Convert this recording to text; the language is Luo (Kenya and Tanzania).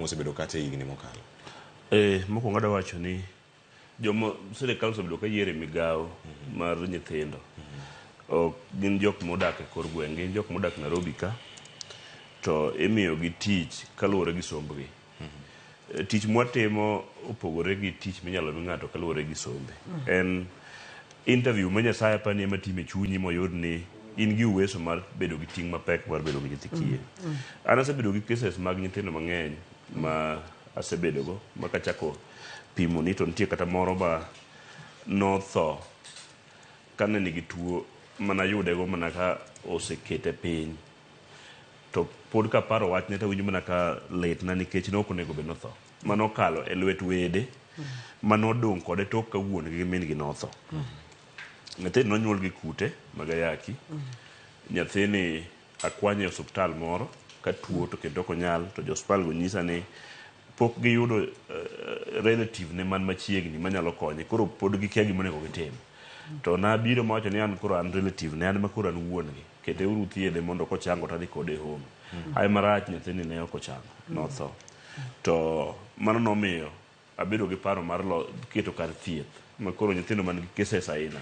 Mosebedo kacha e higni mokalo. Mokwongo adwa wacho ni joma sirikal osebedo ka yiero e migawo mar nyithindo ok gin jok modak e kor gweng', gin jok modak Nairobi ka to imiyogi tich kaluwore gi sombgi. Tich mwatimo opogore gi tich minyalo mi ng'ato kaluwore gi sombe. En interview ma Nyasaye apani ema timo e chunyi moyud ni in gi uweso mar bedo gi ting' mapek mar bedo gi nyithi kiye. An asebedo gi cases mag nyithindo mang'eny ma asebedogo ma kachako pimo ni to nitie kata moro ma notho kane nigi tuo manayudego mana ka osekete piny to pod kaparo wachne tawinjo mana ka litna nikech ne ok onego bed notho. Manokalo e lwet wede manodong' kode tok ka wuon gi gi min gi notho. Nyathini nonyuol gi kute mag ayaki. Nyathini akwanye e osuptal moro ka tuo to kendo ok onyal to jo osuptal go nyisa ni pok giyudo relative ne man machiegni manyalo konye koro pod gikia gima onego gitim. To nabiro mawacho ni an koro an relative ne an ma koro an wuon gi. Kete uru thiedhe mondo kochango tadhi kode home. Ai marach nyathini ne ok ochango, notho. To mano nomiyo abedo gi paro mar keto kar thieth ma koro nyithindo man gi cases aina